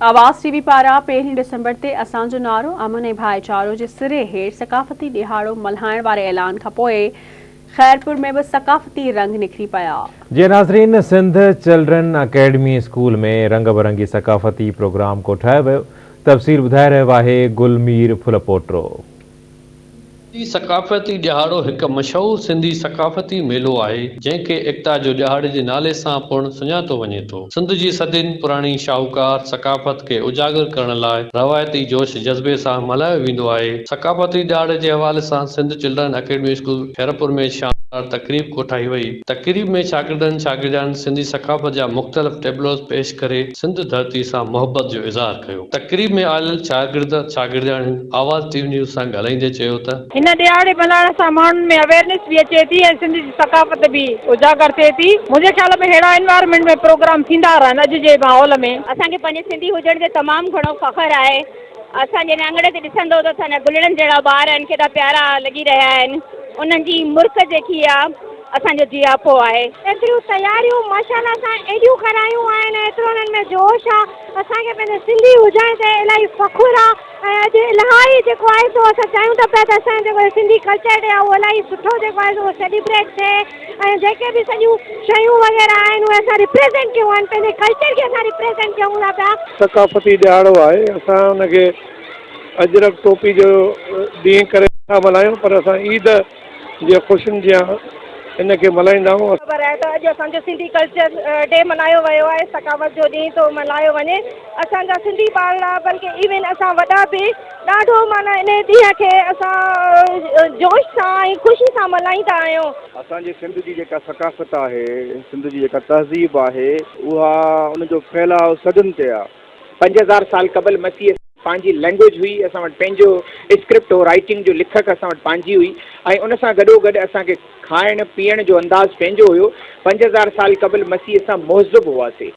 آواز ٽي وي پاران پهرين ڊسمبر تي اسان جو نعرو امن ۽ ڀائيچارو جي سري هيٺ ثقافتي ڏهاڙو ملهائڻ واري اعلان کانپوء خيرپور ۾ به ثقافتي رنگ نکري پيا. جي ناظرين سنڌ چلڊرين اڪيڊمي اسڪول ۾ رنگ برنگي ثقافتي پروگرام ڪوٺايو ويو تفصيل ٻڌائي رهيو آهي گل مير ڦلپوٽو. سنڌي ثقافتي ڏهاڙو هڪ مشهور سنڌي ثقافتي ميلو آهي، جنهن کي ايڪتا جو ڏهاڙي جي نالي سان پڻ سڃاتو وڃي ٿو. سنڌ جي صدين پراڻي شاهوڪار ثقافت کي اجاگر ڪرڻ لاء روايتي جوش جذبي سان ملهايو ويندو آهي. ثقافتي ڏهاڙي جي حوالي سان Sindh children academy school Khairpur ۾ شاندار تقريب ڪوٺائي وئي. تقريب ۾ شاگردن شاگردياڻين سنڌي ثقافت جا مختلف ٽيبلوز پيش ڪري سنڌ ڌرتي سان محبت جو اظهار ڪيو. تقريب ۾ آيل شاگرد شاگردياڻين آواز ٽي وي نيوز سان ڳالهائيندي چيو ته. هن ڏهاڙي ملهائڻ سان ماڻهن ۾ اويئرنيس به اچي ٿي ۽ سنڌ جي ثقافت به اجاگر ٿئي ٿي. منهنجي خيال ۾ ههڙا انوائرمينٽ ۾ پروگرام ٿيندا رهن اڄ جي ماحول ۾. اسان کي پنهنجي سنڌي هجڻ تي تمام گهڻو فخر آهي. اسان جڏهن اڱڻ تي ڏسندو ته اسان جا گلڙن جهڙا ٻار آهن ڪيڏا پيارا لڳي رهيا آهن انهن جي مرڪ جيڪي آ اسان جو جياپو آهي. ايتريون تياريون ماشاءالله سان ايڏيون ڪرايون آهن ۽ ايترو انهن ۾ جوش آ اسان کي پنهنجي سنڌي هجڻ تي الاهي فخر آ ۽ اڄ الاهي جيڪو آهي سو اسان چاهيون ٿا پيا ته اسان جو جيڪو سنڌي ڪلچر ڊي آ اهو الاهي سٺو جيڪو آهي سو سيليبريٽ ٿئي ۽ جيڪي به سڄيون شيون وغيره آهن اهي اسان ريپريزنٽ ڪيون آهن پنهنجي ڪلچر کي اسان ريپريزنٽ ڪيون ٿا پيا. ثقافتي ڏهاڙو آهي اسان ان کي اجرڪ ٽوپي جو ڏينهن ڪري نٿا ملهايون پر اسان عيد جي خوشين جيان ان کي ملهائيندا آهيون. خبر آهي ته اڄ اسان جو سنڌي ڪلچر ڊي ملهايو ويو آهي ثقافت جو ڏينهن ٿو ملهايو وڃي اسان جا سنڌي ٻارڙا بلڪه ايون اسان وڏا به ڏاڍو معنيٰ انهي ڏينهن کي اسان جوش سان ۽ خوشي سان ملهائيندا آهيون. اسان جي سنڌ جي جيڪا ثقافت آهي، سنڌ جي جيڪا تهذيب آهي، اها ان جو ڦهلاء صدين تي آهي. 5000 سال قبل مسيح پنهنجي لينگويج هئي، اسان وٽ پنهنجو اسڪرپٽ هو، رائيٽنگ جو لکت اسان وٽ پنهنجي هئي ۽ ان سان گڏوگڏ اسان کي کائڻ پيئڻ جو انداز پنهنجو هيو. 5000 سال قبل مسيح اسان مهذب هئاسي.